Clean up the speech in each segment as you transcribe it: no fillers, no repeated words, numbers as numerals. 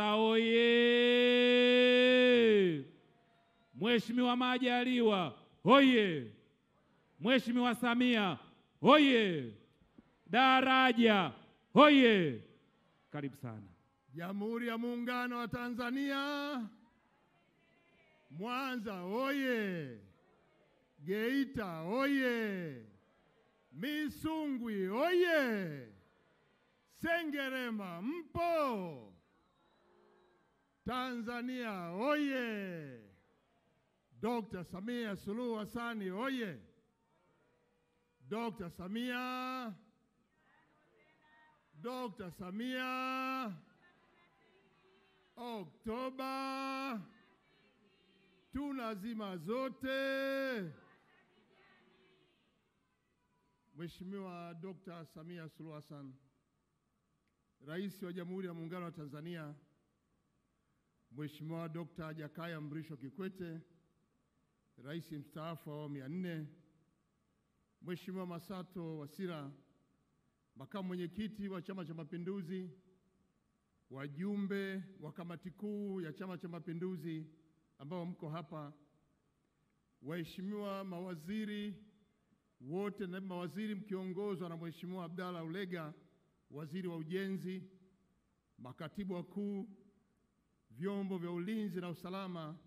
Oye! Mheshimiwa Majaliwa oye! Mheshimiwa Samia oye! Daraja oye! Karibu sana. Jamhuri ya Muungano wa Tanzania. Mwanza oye! Geita oye! Misungwi oye! Sengerema mpo? Tanzania oye! Dr. Samia Suluhu Hassan oye! Dr. Samia, Dr. Samia, Oktoba tunazima zote. Mheshimiwa Dr. Samia Suluhu Hassan, Rais wa Jamhuri ya Muungano wa Tanzania, Mheshimiwa Dr. Jakaya Mrisho Kikwete, Rais mstaafu wa awamu ya 4, Mheshimiwa Masato Wasira, Makamu Mwenyekiti wa Chama cha Mapinduzi, wajumbe wa Kamati Kuu ya Chama cha Mapinduzi ambao mko hapa, waheshimiwa mawaziri wote na mawaziri mkiongozwa na Mheshimiwa Abdalla Ulega, Waziri wa Ujenzi, makatibu wakuu, vyombo vya ulinzi na usalama.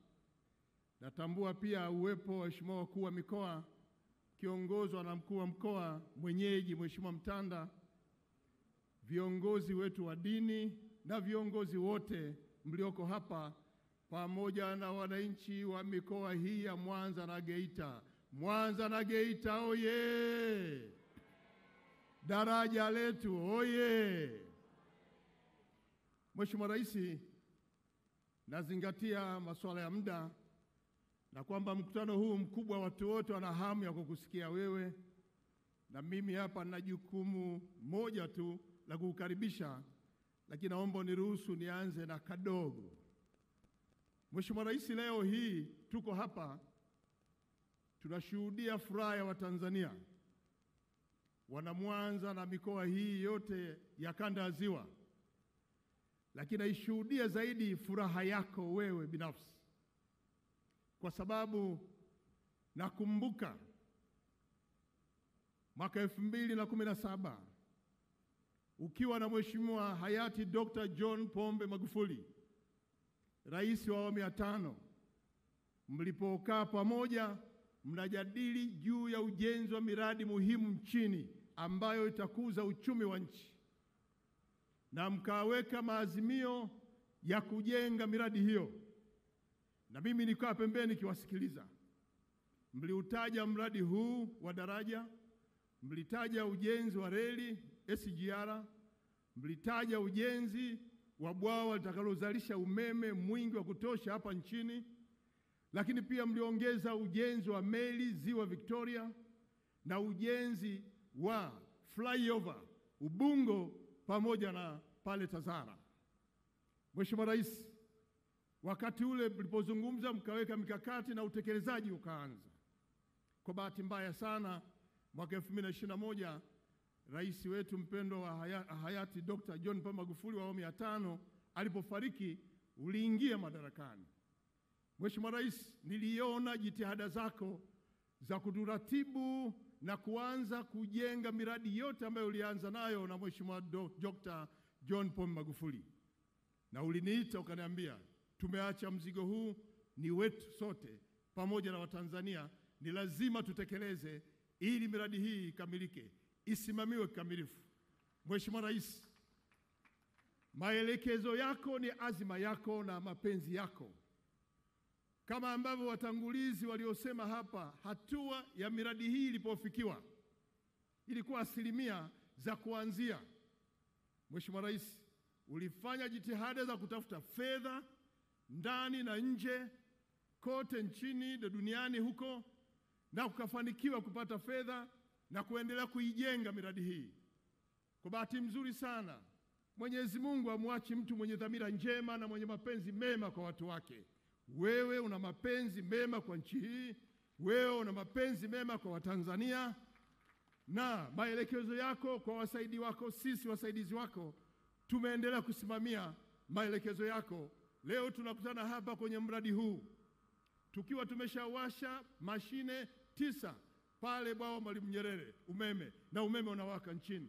Natambua pia uwepo wa waheshimiwa wakuu wa mikoa kiongozwa na mkuu wa mkoa mwenyeji Mheshimiwa Mtanda, viongozi wetu wa dini na viongozi wote mlioko hapa pamoja na wananchi wa mikoa hii ya Mwanza na Geita. Mwanza na Geita oye! Daraja letu oye! Mheshimiwa Rais, nazingatia masuala ya muda na kwamba mkutano huu mkubwa watu wote wana hamu ya kukusikia wewe, na mimi hapa nina jukumu moja tu la kukukaribisha, lakini naomba niruhusu nianze na kadogo. Mheshimiwa Rais, leo hii tuko hapa tunashuhudia furaha ya Watanzania wana Mwanza na mikoa hii yote ya kanda ya Ziwa, lakini naishuhudia zaidi furaha yako wewe binafsi, kwa sababu nakumbuka mwaka 2017 ukiwa na Mheshimiwa hayati Dr. John Pombe Magufuli, Rais wa awamu ya 5, mlipokaa pamoja mnajadili juu ya ujenzi wa miradi muhimu nchini ambayo itakuza uchumi wa nchi, na mkaweka maazimio ya kujenga miradi hiyo, na mimi nikaa pembeni nikiwasikiliza. Mliutaja mradi huu wa daraja, mlitaja ujenzi wa reli SGR, mlitaja ujenzi wa bwawa litakalozalisha umeme mwingi wa kutosha hapa nchini, lakini pia mliongeza ujenzi wa meli Ziwa Victoria na ujenzi wa flyover Ubungo pamoja na pale Tazara. Mheshimiwa Rais, wakati ule mlipozungumza mkaweka mikakati na utekelezaji ukaanza. Kwa bahati mbaya sana mwaka 2021 rais wetu mpendwa wa hayati Dr. John Pombe Magufuli wa awamu ya 5 alipofariki, uliingia madarakani. Mheshimiwa Rais, niliona jitihada zako za kuturatibu na kuanza kujenga miradi yote ambayo ulianza nayo na Mheshimiwa Dr. John Pombe Magufuli, na uliniita ukaniambia tumeacha mzigo huu ni wetu sote pamoja na Watanzania, ni lazima tutekeleze ili miradi hii ikamilike, isimamiwe kikamilifu. Mheshimiwa Rais, maelekezo yako ni azima yako na mapenzi yako. Kama ambavyo watangulizi waliosema hapa, hatua ya miradi hii ilipofikiwa ilikuwa asilimia za kuanzia. Mheshimiwa Rais, ulifanya jitihada za kutafuta fedha ndani na nje, kote nchini na duniani huko, na ukafanikiwa kupata fedha na kuendelea kuijenga miradi hii. Kwa bahati nzuri sana, Mwenyezi Mungu amwachi mtu mwenye dhamira njema na mwenye mapenzi mema kwa watu wake. Wewe una mapenzi mema kwa nchi hii, wewe una mapenzi mema kwa Watanzania, na maelekezo yako kwa wasaidizi wako, sisi wasaidizi wako tumeendelea kusimamia maelekezo yako, leo tunakutana hapa kwenye mradi huu tukiwa tumeshawasha mashine 9 pale bwawa Mwalimu Nyerere umeme, na umeme unawaka nchini.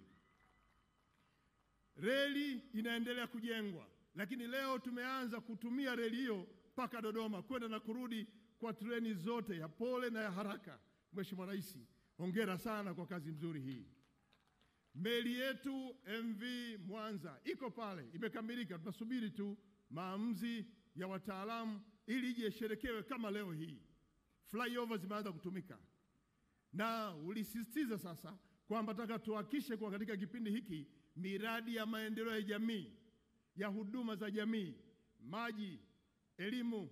Reli inaendelea kujengwa, lakini leo tumeanza kutumia reli hiyo mpaka Dodoma kwenda na kurudi kwa treni zote ya pole na ya haraka. Mheshimiwa Rais, hongera sana kwa kazi nzuri hii. Meli yetu MV Mwanza iko pale, imekamilika, tunasubiri tu maamuzi ya wataalamu ili ije isherekewe kama leo hii. Flyover zimeanza kutumika. Na ulisisitiza sasa kwamba nataka tuhakikishe kwa katika kipindi hiki miradi ya maendeleo ya jamii, ya huduma za jamii, maji, elimu,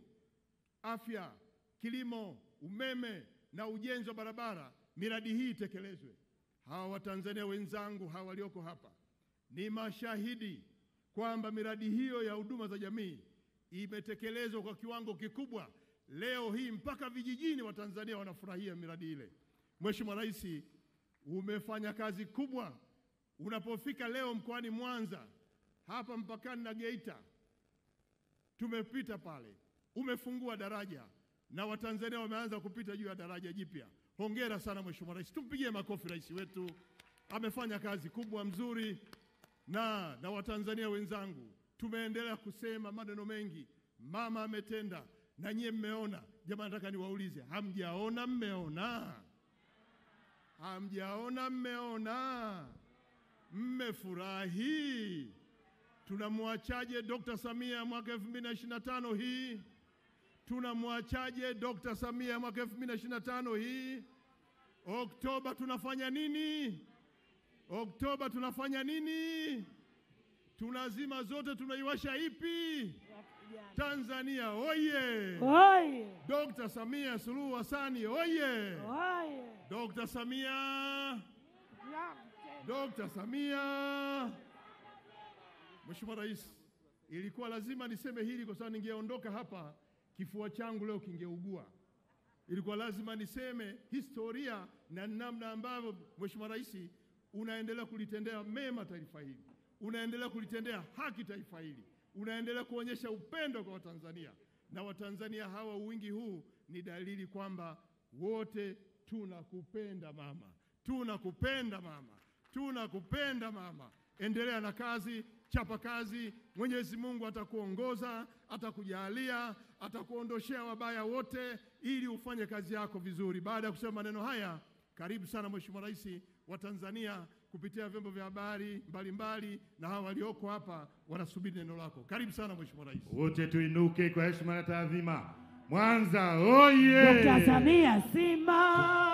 afya, kilimo, umeme na ujenzi wa barabara, miradi hii itekelezwe. Hawa Watanzania wenzangu hawa walioko hapa ni mashahidi kwamba miradi hiyo ya huduma za jamii imetekelezwa kwa kiwango kikubwa. Leo hii mpaka vijijini Watanzania wanafurahia miradi ile. Mheshimiwa Rais, umefanya kazi kubwa. Unapofika leo mkoani Mwanza, hapa mpakani na Geita, tumepita pale, umefungua daraja na Watanzania wameanza kupita juu ya daraja jipya. Hongera sana Mheshimiwa Rais. Tumpigie makofi rais wetu. Amefanya kazi kubwa mzuri. Na Watanzania wenzangu, tumeendelea kusema maneno mengi. Mama ametenda na nyie mmeona. Jamani, nataka niwaulize, hamjaona mmeona? Hamjaona mmeona? Mmefurahi? Tunamwachaje Dr. Samia mwaka 2025 hii? Tunamwachaje Dr. Samia mwaka 2025 hii? Oktoba tunafanya nini? Oktoba tunafanya nini? Tunazima zote, tunaiwasha ipi? Tanzania oye! Oye! Dr. Samia Suluhu Hassan oye! Oye! Dr. Samia! Dr. Samia! Mheshimiwa Rais, ilikuwa lazima niseme hili kwa sababu ningeondoka hapa kifua changu leo kingeugua. Ilikuwa lazima niseme historia na namna ambavyo Mheshimiwa Rais unaendelea kulitendea mema taifa hili, unaendelea kulitendea haki taifa hili, unaendelea kuonyesha upendo kwa Watanzania. Na Watanzania hawa wingi huu ni dalili kwamba wote tunakupenda mama, tunakupenda mama, tunakupenda mama. Endelea na kazi, chapa kazi. Mwenyezi Mungu atakuongoza, atakujalia, atakuondoshea wabaya wote ili ufanye kazi yako vizuri. Baada ya kusema maneno haya, karibu sana Mheshimiwa Rais wa Tanzania kupitia vyombo vya habari mbalimbali na hawa walioko hapa wanasubiri neno lako. Karibu sana Mheshimiwa Rais. Wote tuinuke kwa heshima na taadhima. Mwanza oye! Dr. Samia Simba!